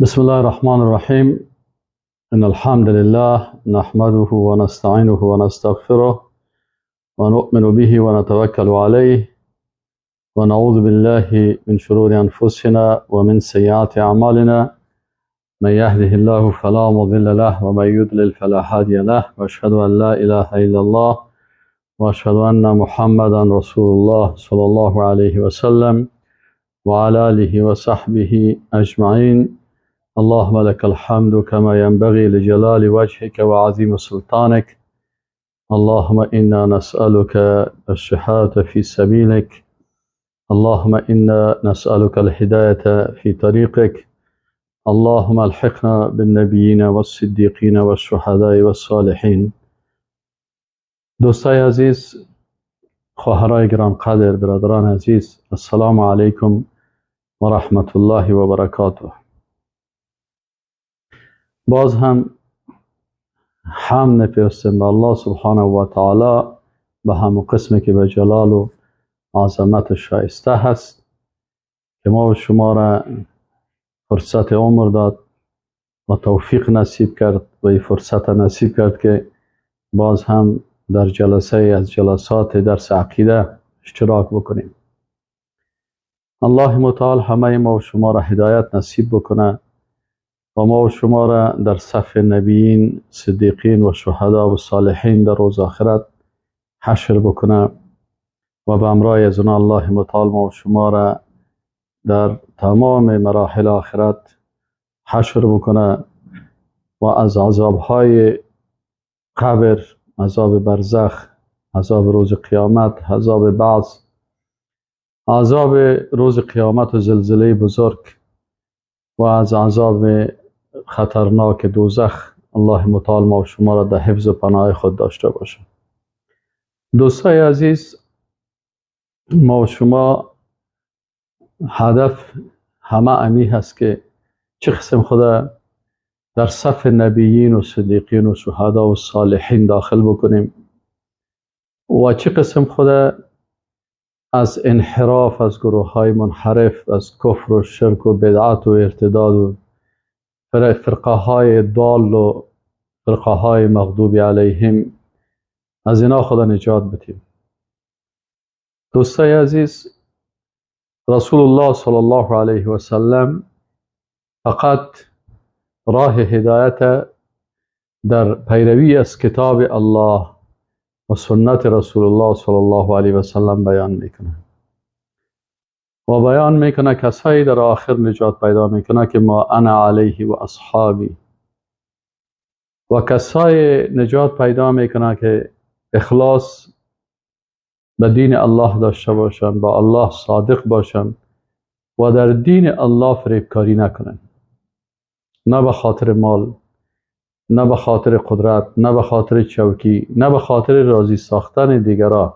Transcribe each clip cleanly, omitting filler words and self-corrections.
بسم الله الرحمن الرحیم. ان الحمد لله نحمده ونستعینه ونستغفره ونؤمن به ونتوکل علیه ونعوذ بالله من شرور انفسنا ومن سیئات اعمالنا. من يهده الله فلا مضل له ومن يضلل فلا هادي له، واشهد ان لا اله الا الله واشهد ان محمدا رسول الله صلى الله عليه وسلم وعلى آله وصحبه اجمعين. اللهم لك الحمد كما ينبغي لجلال وجهك وعظيم سلطانك. اللهم انا نسألك الشهادة في سبيلك، اللهم انا نسألك الهداية في طريقك، اللهم الحقنا بالنبیین والصدیقین والشهداء والصالحین. دوستای عزیز، خواهرای گرانقدر، برادران عزیز، السلام علیکم و رحمت الله و برکاته. باز هم حمد میپرستیم به الله سبحانه و تعالی به همون قسمی که به جلال و عظمت شایسته هست که ما و شما را فرصت عمر داد و توفیق نصیب کرد و این فرصت نصیب کرد که باز هم در جلسه از جلسات درس عقیده اشتراک بکنیم. الله متعال همه ما و شما را هدایت نصیب بکنه و ما و شما را در صف نبیین، صدیقین و شهدا و صالحین در روز آخرت حشر بکنه و به امرای از الله متعال ما و شما را در تمام مراحل آخرت حشر بکنه و از عذابهای قبر، عذاب برزخ، عذاب روز قیامت، عذاب بعث، عذاب روز قیامت و زلزله بزرگ و از عذاب خطرناک دوزخ الله متعال ما و شما را در حفظ و پناه خود داشته باشه. دوستای عزیز، ما و شما هدف همه امی هست که چه قسم خدا در صف نبیین و صدیقین و شهدا و صالحین داخل بکنیم و چه قسم خدا از انحراف، از گروه های منحرف، از کفر و شرک و بدعت و ارتداد و فرقه های ضال و فرقه های مغضوب علیهم، از اینا خدا نجات بدیم. دوستای عزیز، رسول الله صلی الله علیه و سلم فقط راه هدایت در پیروی از کتاب الله و سنت رسول الله صلی الله علیه و سلم بیان میکنه و بیان میکنه کسایی در آخر نجات پیدا میکنه که ما انا علیه و اصحابی، و کسایی نجات پیدا میکنه که اخلاص به دین الله داشته باشن، با الله صادق باشن و در دین الله فریبکاری نکنن، نه به خاطر مال، نه به خاطر قدرت، نه به خاطر چوکی، نه به خاطر راضی ساختن دیگران،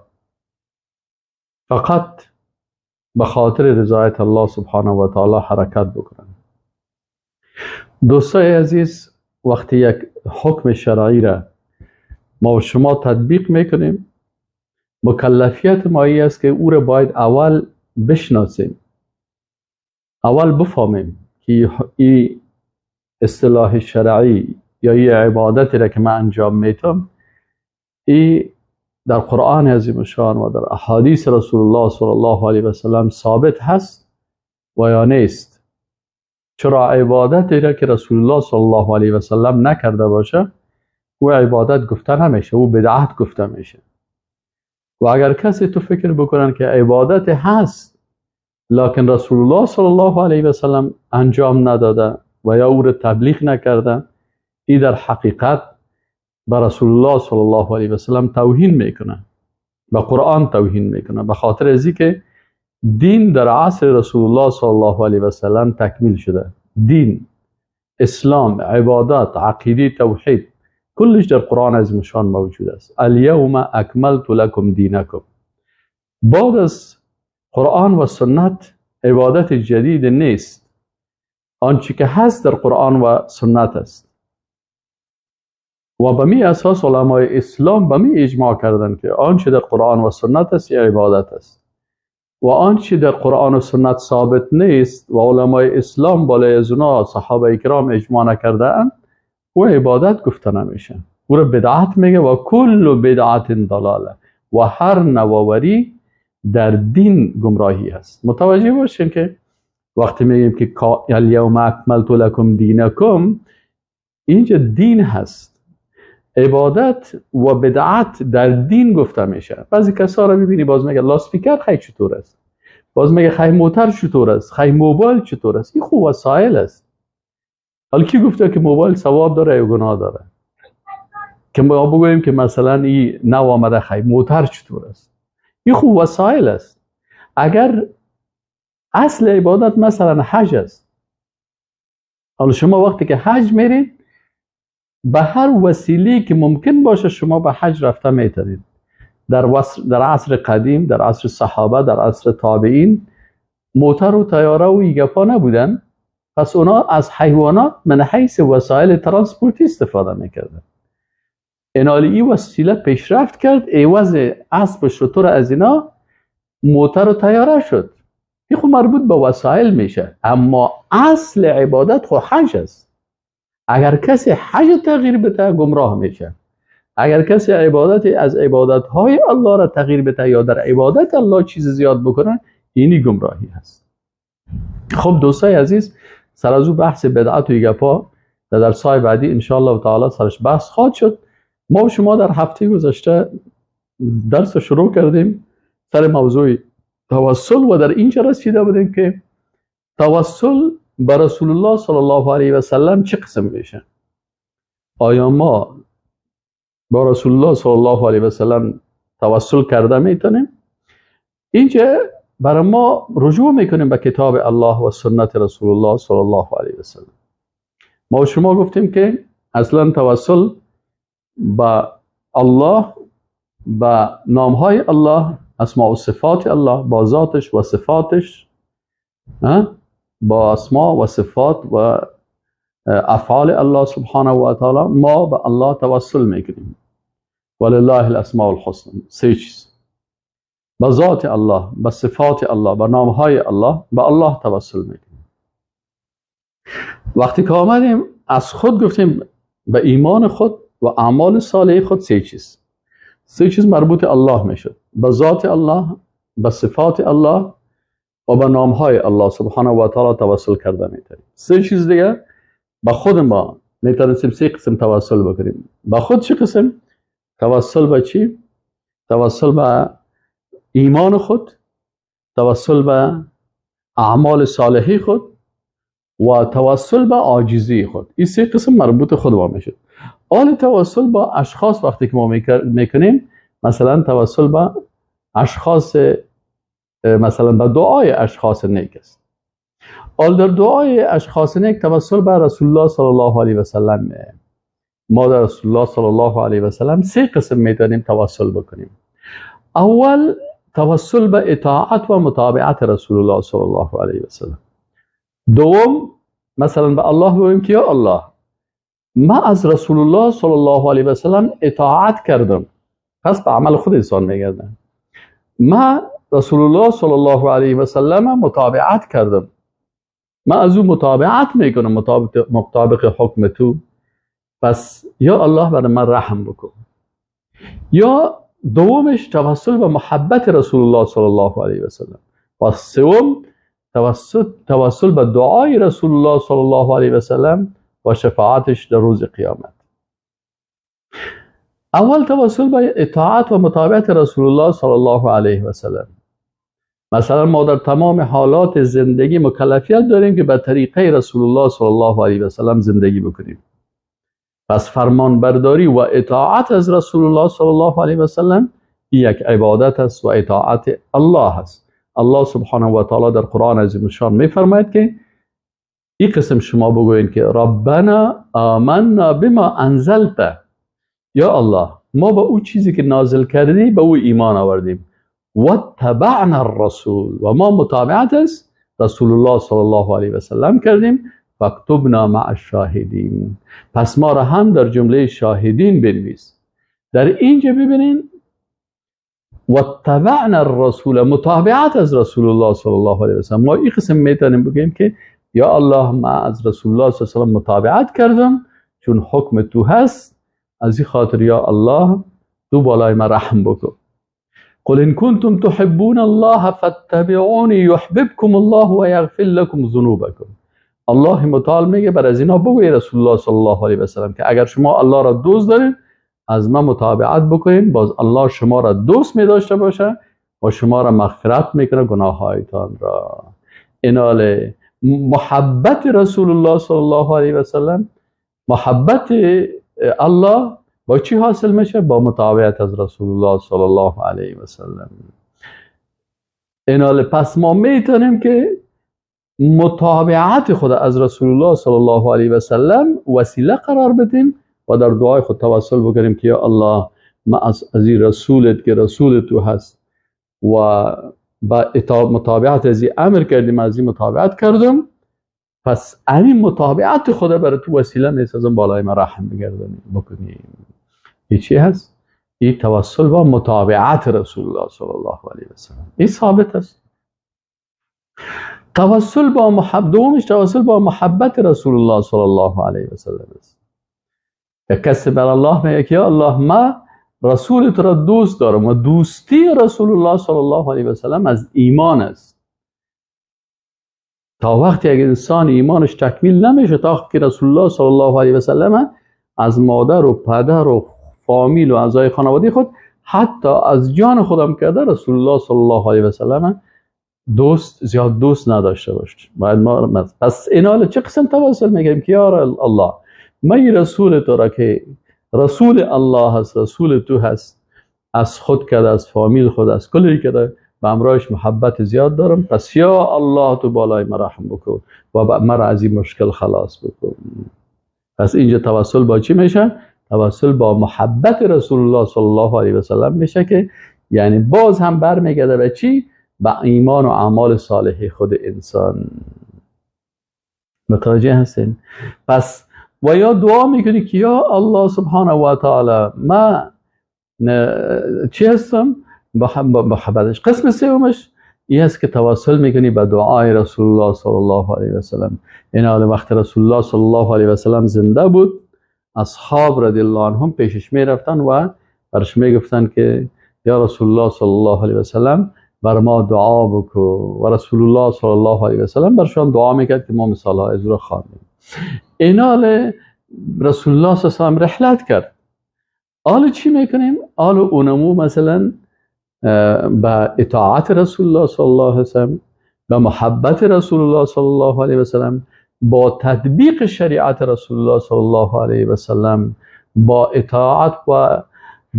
فقط به خاطر رضایت الله سبحانه و تعالی حرکت بکنن. دوستای عزیز، وقتی یک حکم شرعی را ما و شما تطبیق میکنیم، مکلفیت ما ای است که او را باید اول بشناسیم، اول بفهمیم که این اصطلاح شرعی یا این عبادتی را که من انجام میتم، این در قرآن عظیم الشان و در احادیث رسول الله صلی الله علیه و سلم ثابت هست و یا نیست. چرا عبادتی را که رسول الله صلی الله علیه و سلم نکرده باشه او عبادت گفته نمیشه، او بدعت گفته میشه. و اگر کسی تو فکر بکنن که عبادت هست لکن رسول الله صلی الله علیه و سلم انجام نداده و یا او را تبلیغ نکرده، ای در حقیقت به رسول الله صلی الله علیه و سلم توهین میکنه، به قرآن توهین میکنه، به خاطر ازی که دین در عصر رسول الله صلی الله علیه و سلم تکمیل شده. دین، اسلام، عبادات، عقیده، توحید، کلش در قرآن عظیم الشان موجود است. الیوم اکملت لکم دینکم. بعد از قرآن و سنت عبادت جدید نیست، آنچه که هست در قرآن و سنت است. و به می اساس علمای اسلام به می اجماع کردن که آنچه در قرآن و سنت است یه عبادت است. و آنچه در قرآن و سنت ثابت نیست و علمای اسلام بالای از اونا صحابه کرام اجماع نکرده اند، او عبادت گفته نمیشه، او را بدعت میگه. و کل بدعت ضلاله، و هر نوآوری در دین گمراهی است. متوجه باشیم که وقتی میگیم که الیوم اکملت لکم دینکم، اینجا دین هست. عبادت و بدعت در دین گفته میشه. بعضی کسا رو میبینی باز میگه لاسپیکر خیلی چطور است، باز میگه خیلی موتر چطور است، خیلی موبایل چطور است. این خوب وسایل است. حالا کی گفته که موبایل ثواب داره یا گناه داره؟ که ما بگوییم که مثلا این نو آمده خیلی موتر چطور است. این خوب وسایل است. اگر اصل عبادت مثلا حج است، حالا شما وقتی که حج میرید به هر وسیله که ممکن باشه شما به حج رفته میتونید. در عصر قدیم، در عصر صحابه، در عصر تابعین، موتر و طیاره و ایگپا نبودن، پس اونا از حیوانات من حیث وسایل ترانسپورتی استفاده میکردن. انالی ای وسیله پیشرفت کرد، عوض اسب و شتر از اینا موتر و طیاره شد. این خب مربوط به وسایل میشه، اما اصل عبادت خو حج است. اگر کسی حج تغییر بده گمراه میشه. اگر کسی عبادت از عبادت های الله را تغییر بده یا در عبادت الله چیز زیاد بکنه، اینی گمراهی هست. خب دوستای عزیز، سر از او بحث بدعت و گپا در سای بعدی انشاءالله تعالی سرش بحث خواهد شد. ما و شما در هفته گذشته درس شروع کردیم سر موضوع توسل و در اینجا رسیده بودیم که توسل به رسول الله صلی الله علیه و سلم چه قسم میشه؟ آیا ما با رسول الله صلی الله علیه و سلم توسل کرده میتونیم؟ اینجا برای ما رجوع میکنیم به کتاب الله و سنت رسول الله صلی الله علیه و سلم. ما شما گفتیم که اصلا توسل با الله، با نامهای الله، اسماء و صفات الله، با ذاتش و صفاتش، با اسماء و صفات و افعال الله سبحانه و تعالی ما به الله توسل میکنیم. ولله الاسماء الحسنى. سه چیز: با ذات الله، با صفات الله، با نامهای الله، با الله توسل میکنیم. وقتی که آمدیم از خود گفتیم به ایمان خود و اعمال صالح خود، سه چیز، سه چیز مربوط الله میشد: به ذات الله، به صفات الله و به نامهای الله سبحانه و تعالی توسل کرده میتونیم. سه چیز دیگه به خود ما میتونیم سه قسم توسل بکنیم. به خود چه قسم؟ توسل به چی؟ توسل به ایمان خود، توسل به اعمال صالحی خود و توسل به عاجزی خود. این سه قسم مربوط خود ما میشد. آن توسل با اشخاص وقتی که ما میکنیم، مثلا توسل به اشخاص، مثلا به دعای اشخاص نیک است. آل در دعای اشخاص نیک توسل به رسول الله صلی الله علیه و سلم. ما در رسول الله صلی الله علیه و سلم سه قسم میتونیم توسل بکنیم. اول توسل به اطاعت و متابعت رسول الله صلی الله علیه و سلم. دوم مثلا به الله بگوییم که یا الله، ما از رسول الله صلی الله علیه و سلم اطاعت کردم، پس به عمل خود انسان میگردم. ما رسول الله صلی الله علیه و سلم متابعت کردم، ما از او متابعت میکنم مطابق حکم تو، پس یا الله برای من رحم بکن. یا دومش توسل به محبت رسول الله صلی الله علیه و سلم. و سوم توسل به دعای رسول الله صلی الله علیه و سلم و شفاعتش در روز قیامت. اول توسل به اطاعت و متابعت رسول الله صلی الله علیه و سلم. مثلا ما در تمام حالات زندگی مکلفیت داریم که به طریقه رسول الله صلی الله علیه و سلم زندگی بکنیم. پس فرمان برداری و اطاعت از رسول الله صلی الله علیه و سلم یک عبادت است و اطاعت الله است. الله سبحانه و تعالی در قرآن عظیم الشان میفرماید که این قسم شما بگوین که ربنا آمنا بما انزلت، یا الله ما به او چیزی که نازل کردی به او ایمان آوردیم، و تبعنا الرسول، و ما متابعت از رسول الله صلی الله علیه و سلم کردیم، فاکتبنا مع الشاهدین، پس ما را هم در جمله شاهدین بنویس. در اینجا ببینین و تبعنا الرسول، متابعت از رسول الله صلی الله علیه و سلم. ما این قسم میتونیم بگیم که یا الله ما از رسول الله صلی الله علیه و سلم متابعت کردم چون حکم تو هست، از این خاطر یا الله تو بالای ما رحم بکن. قل ان کنتم تحبون الله فاتبعونی یحببکم الله و یغفر لکم ذنوبکم. الله متعال میگه بر از اینا بگوی رسول الله صلی الله علیه و سلم که اگر شما الله را دوست دارین از ما متابعت بکنین، باز الله شما را دوست می داشته باشه و شما را مغفرت میکنه گناهایتان را. اینال محبت رسول الله صلی الله علیه و سلم، محبت الله با چی حاصل میشه؟ با متابعت از رسول الله صلی الله علیه و سلم. اینال پس ما میتونیم که متابعت خود از رسول الله صلی الله علیه و سلم وسیله قرار بدیم و در دعای خود توسل بکنیم که یا الله ما از این رسولت که رسول تو هست و با متابعت از این امر کردیم، از این متابعت کردم، پس همین متابعت خود برای تو وسیله میسازم بالای ما رحم بگردانی بکنیم. این چی هست؟ این توسل با متابعت رسول الله صلی الله علیه و سلم، این ثابت است. توسل با محبت، دومش توسل با محبت رسول الله صلی الله علیه و سلم است. یک کسی بر الله میگه که یا الله ما رسولت را دوست دارم و دوستی رسول الله صلی الله علیه و سلم از ایمان است. تا وقتی اگر انسان ایمانش تکمیل نمیشه تا وقتی که رسول الله صلی الله علیه و سلم از مادر و پدر و فامیل و اعضای خانواده خود حتی از جان خودم کرده رسول الله صلی الله علیه و سلم دوست زیاد دوست نداشته باشه. باید ما پس اینا چه قسم توسل میگیم که یا الله ما رسول تو را که رسول الله هست، رسول تو هست، از خود کرده، از فامیل خود، از کلی کرده، به امرایش محبت زیاد دارم، پس یا الله تو بالای ما رحم بکن و مرا از این مشکل خلاص بکن. پس اینجا توسل با چی میشه؟ توسل با محبت رسول الله صلی الله علیه و سلم میشه که یعنی باز هم برمیگرده به چی؟ به ایمان و اعمال صالح خود انسان. متوجه هستین؟ پس و یا دعا میکنی که یا الله سبحانه و تعالی ما چی هستم؟ محبتش. قسم سومش این است که توسل میکنی به دعای رسول الله صلی الله علیه و سلم. این حال وقت رسول الله صلی الله علیه و سلم زنده بود، اصحاب رضی الله عنهم پیشش میرفتن و برش میگفتن که یا رسول الله صلی الله علیه و سلم بر ما دعا بکن، و رسول الله صلی الله علیه و سلم برشان دعا میکرد که ما مثال های از رو خواندیم. این حال رسول الله صلی الله علیه و سلم رحلت کرد. حال چی میکنیم؟ حال اونمو مثلا به اطاعت رسول الله صلی الله علیه و سلم، به محبت رسول الله صلی الله علیه و سلم، با تطبیق شریعت رسول الله صلی الله علیه و سلم، با اطاعت و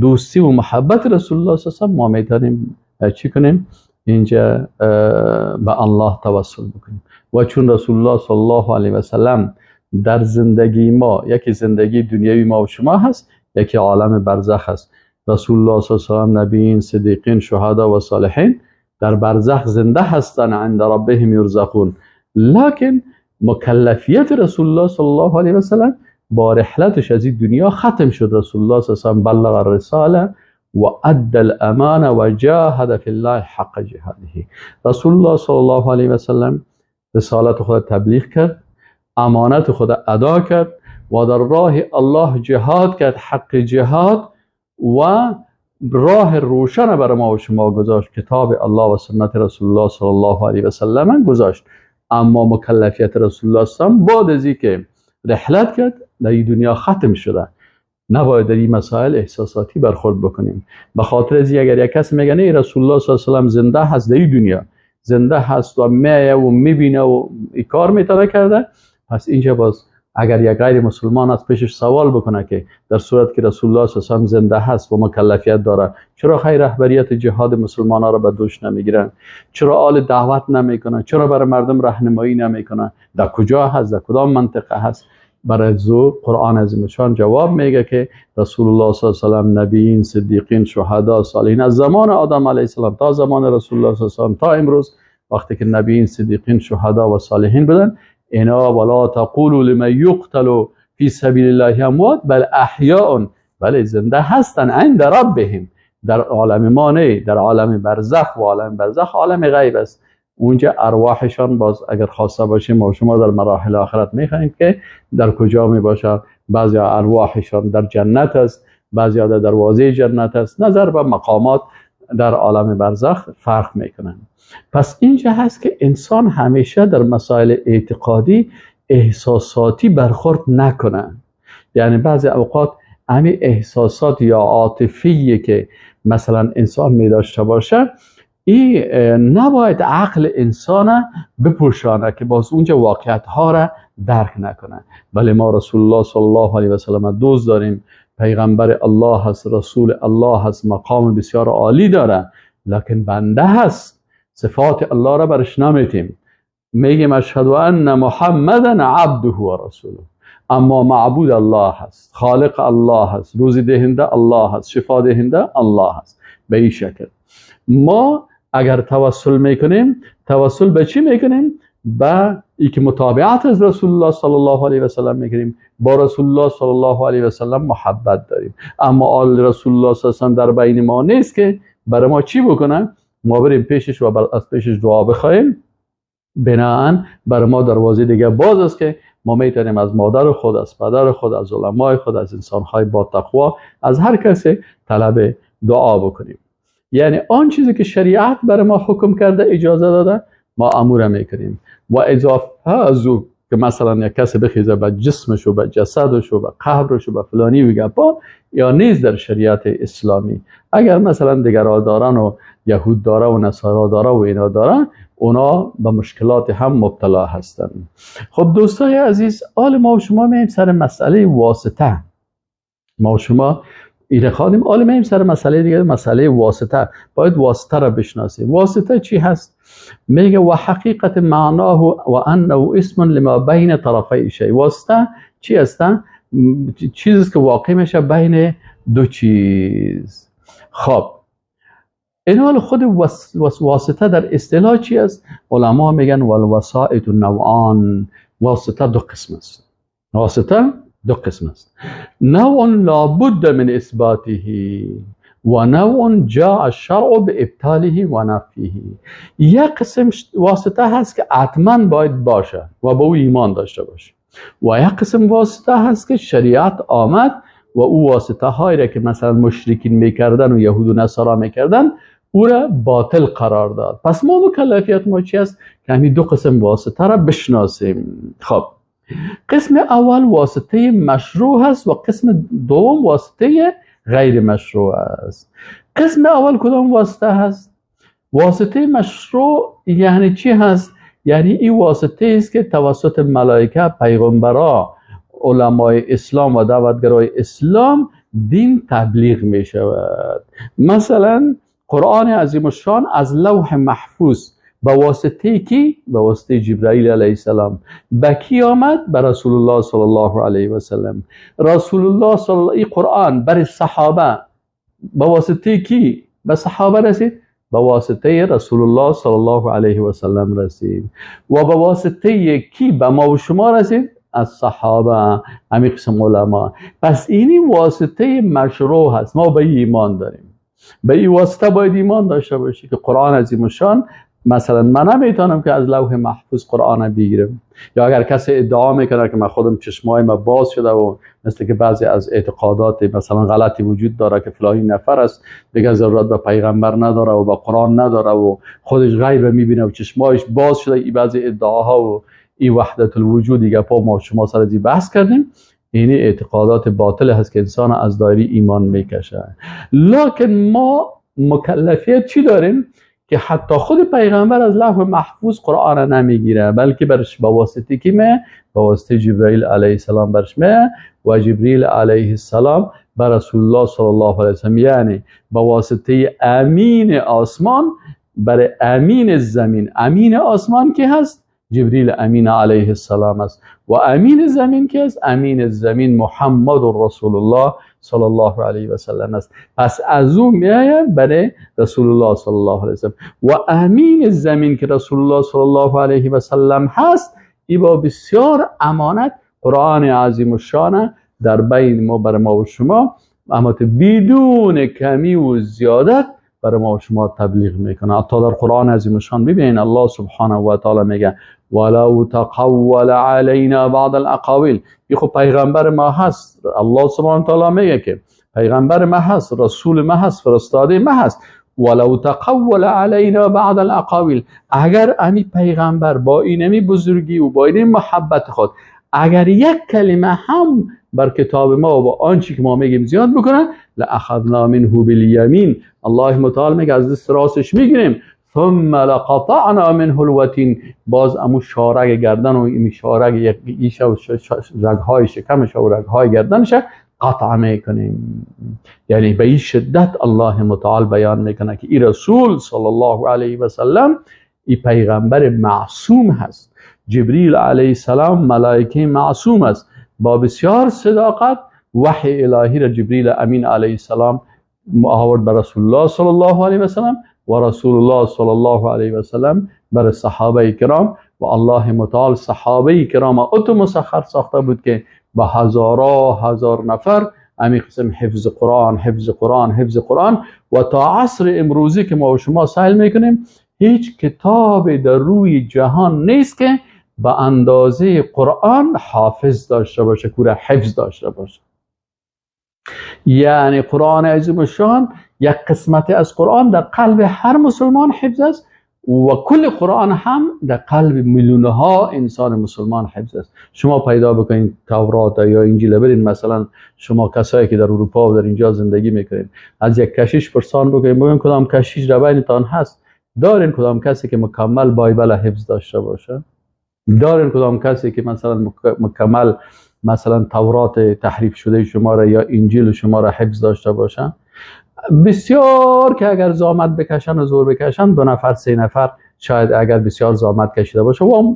دوستی و محبت رسول الله صلی الله علیه و سلم ما میتونیم چی کنیم؟ اینجا به الله توسل بکنیم. و چون رسول الله صلی الله علیه و سلم در زندگی ما، یکی زندگی دنیوی ما و شما هست، یکی عالم برزخ هست. رسول الله صلی الله علیه و سلم، نبیین، صدیقین، شهدا و صالحین در برزخ زنده هستند، عند ربهم یرزقون. لکن مکلفیت رسول الله صلی الله علیه و سلم با رحلتش از این دنیا ختم شد. رسول الله صلی الله علیه و سلم بلغ الرساله و ادى الامانه و جاهد فی الله حق جهاده. رسول الله صلی الله علیه و سلم رسالت خود تبلیغ کرد، امانت خود ادا کرد و در راه الله جهاد کرد، حق جهاد، و راه روشن برای ما و شما گذاشت، کتاب الله و سنت رسول الله صلی الله علیه و سلم گذاشت. اما مکلفیت رسول الله صلی الله علیه و سلم بعد از اینکه رحلت کرد در این دنیا ختم شده. نباید در این مسائل احساساتی برخورد بکنیم. به خاطر از اگر یک کس میگه نه رسول الله صلی الله علیه و سلم زنده هست، در این دنیا زنده هست و میایه و میبینه و این کار میتونه کرده، پس اینجا باز اگر یک غیر مسلمان از پیشش سوال بکنه که در صورت که رسول الله صلی الله علیه و سلم زنده هست و مکلفیت داره، چرا خیر رهبریت جهاد مسلمان ها را به دوش نمیگیرن؟ چرا آل دعوت نمیکنن؟ چرا برای مردم راهنمایی نمیکنن؟ در کجا هست؟ در کدام منطقه هست؟ برای زو قرآن عظیم شان جواب میگه که رسول الله صلی الله علیه و سلم، نبیین، صدیقین، شهدا، صالحین، از زمان آدم علیه السلام تا زمان رسول الله صلی الله علیه و سلم تا امروز وقتی که نبیین، صدیقین، شهدا و صالحین بودن، اینا ولا تقولوا لمن یقتل فی سبیل الله اموات بل احیاء، بله زنده هستن، عند ربهم، در عالم ما نه، در عالم برزخ، و عالم برزخ عالم غیب است. اونجا ارواحشان باز اگر خواسته باشیم ما شما در مراحل آخرت میخوانیم که در کجا می باشه. بعضی ارواحشان در جنت است، بعضی در دروازه جنت است، نظر به مقامات در عالم برزخ فرق میکنن. پس اینجا هست که انسان همیشه در مسائل اعتقادی احساساتی برخورد نکنه. یعنی بعضی اوقات همین احساسات یا عاطفی که مثلا انسان می داشته باشه، این نباید عقل انسان بپوشانه که باز اونجا واقعیت ها را درک نکنه. ولی ما رسول الله صلی الله علیه و سلم دوست داریم، پیغمبر الله هست، رسول الله هست، مقام بسیار عالی داره، لکن بنده هست، صفات الله را برش نمیتیم. میگیم اشهد ان محمدا عبده و رسوله، اما معبود الله هست، خالق الله هست، روزی دهنده الله هست، شفا دهنده الله هست. به این شکل ما اگر توسل میکنیم، توسل به چی میکنیم؟ به ای که متابعت از رسول الله صلی الله علیه و سلم میکنیم، با رسول الله صلی الله علیه و سلم محبت داریم. اما آل رسول الله صلی الله علیه و سلم در بین ما نیست که برای ما چی بکنه؟ ما بریم پیشش و از پیشش دعا بخوایم. بناهن برای ما دروازه دیگه باز است که ما میتونیم از مادر خود، از پدر خود، از علمای خود، از انسانهای با تقوا، از هر کسی طلب دعا بکنیم. یعنی آن چیزی که شریعت برای ما حکم کرده، اجازه داده، ما امور میکنیم. و اضافه از او که مثلا یک کسی بخیزه به جسمش و به جسدش و به قبرش و به فلانی و گپا، یا نیز در شریعت اسلامی اگر مثلا دیگرها دارن و یهود داره و نصارا داره و اینا دارن، اونا به مشکلات هم مبتلا هستن. خب دوستای عزیز، حال ما و شما میایم سر مسئله واسطه. ما و شما ایره خواهیم، حال میایم سر مسئله دیگه، مسئله واسطه. باید واسطه را بشناسیم. واسطه چی هست؟ میگه و حقیقت معناه و انه اسم لما بین طرفی شیء. واسطه چی هستن؟ چیزی که واقع میشه بین دو چیز. خب این حال خود واسطه در اصطلاح چی است؟ علما میگن والوسائط نوعان. واسطه دو قسم است. واسطه دو قسم است. نوع لابد من اثباته و نوع جاء الشرع بابطاله و نفیه. یک قسم واسطه هست که حتما باید باشه و به او ایمان داشته باشه، و یک قسم واسطه هست که شریعت آمد و او واسطه هایی را که مثلا مشرکین میکردن و یهود و نصارا میکردن او را باطل قرار داد. پس ما مکلفیت ما چی است؟ که همین دو قسم واسطه را بشناسیم. خب قسم اول واسطه مشروع هست و قسم دوم واسطه غیر مشروع است. قسم اول کدام واسطه هست؟ واسطه مشروع یعنی چی هست؟ یعنی این واسطه است که توسط ملائکه، پیغمبرا، علمای اسلام و دعوتگرای اسلام دین تبلیغ می شود. مثلا قرآن عظیم الشان از لوح محفوظ به واسطه کی؟ به واسطه جبرائیل علیه السلام. به کی آمد؟ به رسول الله صلی الله علیه و سلم. رسول الله صلی الله قرآن بر صحابه به واسطه کی؟ به صحابه رسید، به واسطه رسول الله صلی الله علیه و سلم رسید. و به واسطه کی به ما و شما رسید؟ از صحابه، همین قسم علما. پس اینی واسطه مشروع هست، ما به ایمان داریم، به این واسطه باید ایمان داشته باشی که قرآن عظیم الشان مثلا من نمیتونم که از لوح محفوظ قرآن بگیرم، یا اگر کسی ادعا میکنه که من خودم چشمای ما باز شده و مثل که بعضی از اعتقادات مثلا غلطی وجود داره که فلانی نفر است دیگه ضرورت به پیغمبر نداره و به قرآن نداره و خودش غیب میبینه و چشمایش باز شده، این بعضی ادعاها و این وحدت الوجود دیگه پا ما شما سر از بحث کردیم، اینی اعتقادات باطل هست که انسان از دایره ایمان میکشه. لکن ما مکلفیت چی داریم؟ که حتی خود پیغمبر از لوح محفوظ قرآن نمیگیره، بلکه برش با واسطه کی می؟ با واسطه جبرائیل علیه السلام برش می و جبرئیل علیه السلام بر رسول الله صلی الله علیه وسلم، یعنی با واسطه امین آسمان بر امین زمین. امین آسمان کی هست؟ جبرئیل امین علیه السلام است. و امین زمین کی است؟ امین زمین محمد رسول الله صلی الله علیه و سلم است. پس از او میآید برای رسول الله صلی الله علیه و سلم. و امین زمین که رسول الله صلی الله علیه و سلم هست، ای با بسیار امانت قرآن عظیم الشان در بین ما بر ما و شما اما بدون کمی و زیادت برای ما و شما تبلیغ میکنه. حتی در قرآن عظیم شان ببینین الله سبحانه و تعالی میگه ولو تقول علینا بعض الاقاویل. این خب پیغمبر ما هست، الله سبحانه و تعالی میگه که پیغمبر ما هست، رسول ما هست، فرستاده ما هست. ولو تقول علینا بعض الاقاویل، اگر امی پیغمبر با اینمی بزرگی و با این محبت خود اگر یک کلمه هم بر کتاب ما و با آنچه که ما میگیم زیاد بکنه، لاخذنا منه بالیمین، الله متعال میگه از دست راستش میگیریم، ثم لقطعنا منه الوتین، باز امو شارگ گردن و این شارگ ایشه و رگهای شکمش و رگهای گردنش قطع میکنیم. یعنی به این شدت الله متعال بیان میکنه که ای رسول صلی الله علیه و سلم ای پیغمبر معصوم هست، جبریل علیه السلام ملائکه معصوم است، با بسیار صداقت وحی الهی را جبریل امین علیه السلام آورد بر رسول الله صلی الله علیه و سلم و رسول الله صلی الله علیه و سلم بر صحابه کرام. و الله متعال صحابه کرام اتو مسخر ساخته بود که به هزارا هزار نفر امی قسم حفظ قرآن، حفظ قرآن، حفظ قرآن. و تا عصر امروزی که ما و شما سیل میکنیم هیچ کتاب در روی جهان نیست که به اندازه قرآن حافظ داشته باشه، کوره حفظ داشته باشه. یعنی قرآن عظیم الشان یک قسمت از قرآن در قلب هر مسلمان حفظ است و کل قرآن هم در قلب میلیون ها انسان مسلمان حفظ است. شما پیدا بکنید تورات یا انجیل، برین مثلا شما کسایی که در اروپا و در اینجا زندگی میکنید از یک کشیش پرسان بکنید، ببین کدام کشیش در بینتان هست، دارین کدام کسی که مکمل بایبل حفظ داشته باشه، دارین کدام کسی که مثلا مکمل مثلا تورات تحریف شده شما را یا انجیل شما را حفظ داشته باشه؟ بسیار که اگر زحمت بکشن و زور بکشن 2 نفر 3 نفر شاید اگر بسیار زحمت کشیده باشه و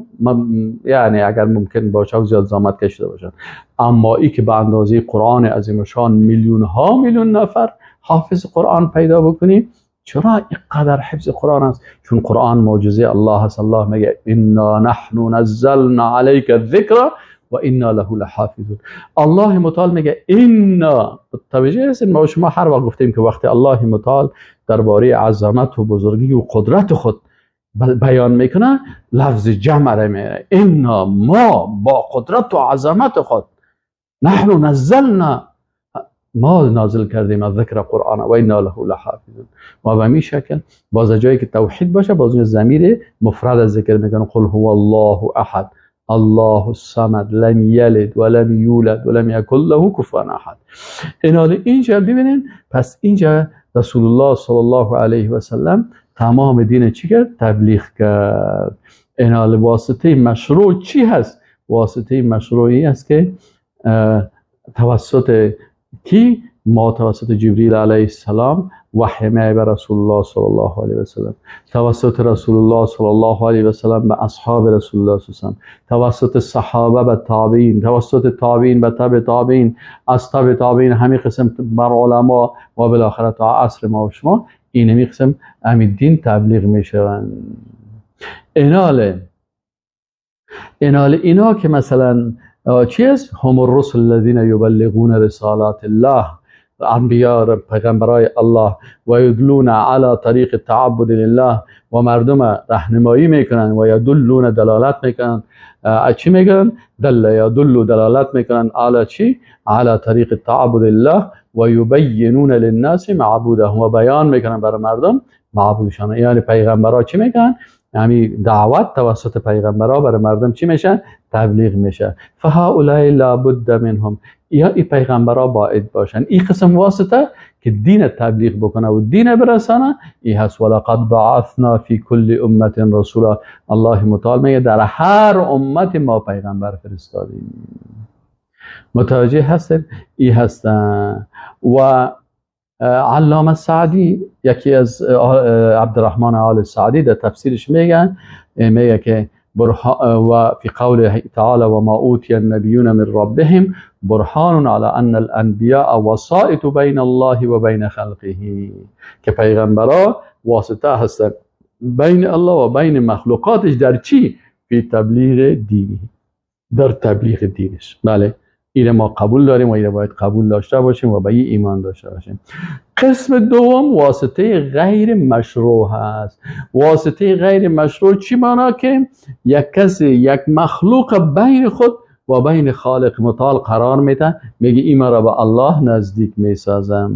یعنی اگر ممکن باشه و زیاد زحمت کشیده باشن. اما ای که به اندازه قرآن عظیم شان میلیون ها میلیون نفر حافظ قرآن پیدا بکنی، چرا اینقدر حفظ قرآن است؟ چون قرآن معجزه الله است. الله میگه انا نحن نزلنا علیک الذکر و انا له لحافظون. الله متعال میگه انا، توجه هستین ما شما هر وقت گفتیم که وقتی الله متعال درباره عظمت و بزرگی و قدرت خود بیان میکنه لفظ جمع را میاره، انا، ما با قدرت و عظمت خود، نحن نزلنا، ما نازل کردیم از ذکر قرآن و انا له لحافظون. و به می شکل باز جایی که توحید باشه باز اون ضمیر مفرد ذکر میکنه، قل هو الله احد الله الصمد لم یلد ولم یولد ولم یکن له کفوا احد. اینجا ببینین، پس اینجا رسول الله صلی الله علیه و سلم تمام دین چی کرد؟ تبلیغ کرد. اینال واسطه مشروع چی هست؟ واسطه مشروعی است که توسط کی؟ ما توسط جبریل علیه السلام وحی می به رسول الله صلی الله علیه و سلم، توسط رسول الله صلی الله علیه و سلم به اصحاب رسول الله صلی الله علیه و سلم، توسط صحابه به تابعین، توسط تابعین به تبع تابعین، از تبع تابعین همین قسم بر علما و بالاخره تا عصر ما و شما این همی قسم همین دین تبلیغ می شوند. اینال اینا که مثلا چی است؟ هم الرسل الذین یبلغون رسالات الله، انبیاء پیغمبرای الله، و یدلون علی طریق التعبد لله، و مردم راهنمایی میکنن، و یدلون دلالت میکنن، چی میکنن؟ دل یدل دلالت میکنن علی چی؟ علی طریق التعبد لله و یبینون للناس معبودهم، و بیان میکنن برای مردم معبودشان. یعنی پیغمبرا چی میکنن؟ یعنی دعوت توسط پیغمبرا برای مردم چی میشه؟ تبلیغ میشه. فهؤلاء لابد منهم، یا ای پیغمبرا باید باشن، این قسم واسطه که دین تبلیغ بکنه و دین برسانه ای هست. ولقد بعثنا فی کل امت رسولا، الله متعال میگه در هر امت ما پیغمبر فرستادیم. متوجه هستیم؟ ای هستن. و علامه سعدی، یکی از عبدالرحمن آل سعدی در تفسیرش میگه، میگه که و فی قوله تعالی و ما اوتی النبیون من ربهم برهان على ان الانبیاء وسائط بین الله و بین خلقه، که پیغمبرا واسطه هستن بین الله و بین مخلوقاتش در چی؟ فی تبلیغ دینی، در تبلیغ دینش. بله. این ما قبول داریم و این باید قبول داشته باشیم و به این ایمان داشته باشیم. قسم دوم واسطه غیر مشروع هست. واسطه غیر مشروع چی معنا؟ که یک کسی، یک مخلوق بین خود و بین خالق متعال قرار میده، میگه این را به الله نزدیک میسازم.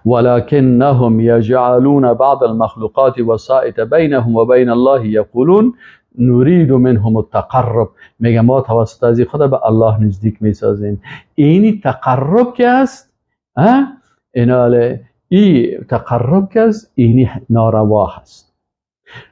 ولكنهم يجعلون بعض المخلوقات وسائط بينهم وبين الله يقولون نريد منهم التقرب. میگه ما توسط از خود به الله نزدیک میسازیم. اینی تقرب که است، ایناله ای تقرب که است، اینی ناروا هست.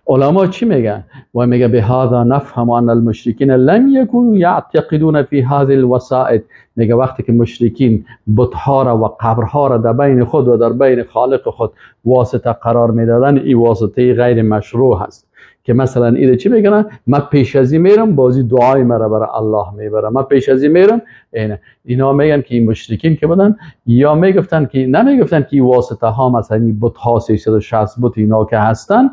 علما چی میگن؟ و میگه بهذا نفهم ان المشرکین لم یکونوا یعتقدون فی هذه الوسائط. میگه وقتی که مشرکین بتها را و قبرها را در بین خود و در بین خالق خود واسطه قرار میدادن، این واسطه غیر مشروع هست. که مثلا ایره چی میگن؟ من پیش از این میرم، بازی دعای مرا برای الله میبرم، من پیش از این میرم. اینا میگن که این مشرکین که بودن، یا میگفتن که نمیگفتن که این واسطه ها، مثلا این بت ها، 360 بت اینا که هستن،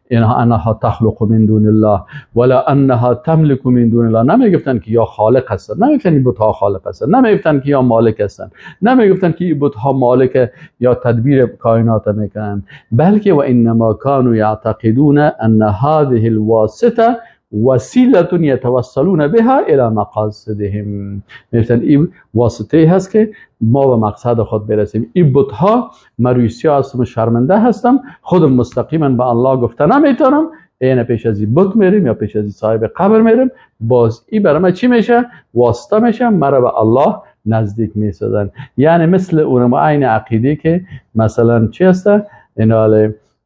اینها انها تخلق من دون الله ولا انها تملك من دون الله. نمیگفتن که یا خالق هستن، نمیگفتن این بت ها خالق هستن، نمیگفتن که یا مالک هستن، نمیگفتن که این بت ها مالک یا تدبیر کائنات میکنن، بلکه و انما كانوا يعتقدون ان هذه الواسطه وسیله یتوسلون بها الى مقاصدهم. میگفتن این واسطه هست که ما به مقصد خود برسیم. این بت ها، من روسیا هستم، شرمنده هستم، خودم مستقیما به الله گفته نمیتونم، اینه پیش از این بت میریم یا پیش از این صاحب قبر میریم، باز این برای من چی میشه؟ واسطه میشه، مرا به الله نزدیک میسازن. یعنی مثل اونم عین عقیده که مثلا چی هسته؟ این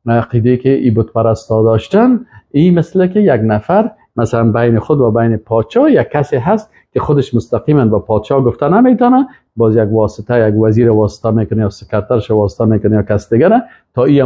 عقیده که ای بت پرستا داشتن، این مثل که یک نفر مثلا بین خود و بین پادشاه یک کسی هست که خودش مستقیما با پادشاه گفته نمیتونه، باز یک واسطه، یک وزیر واسطه میکنه یا سکرترش واسطه میکنه یا کس دیگه تا این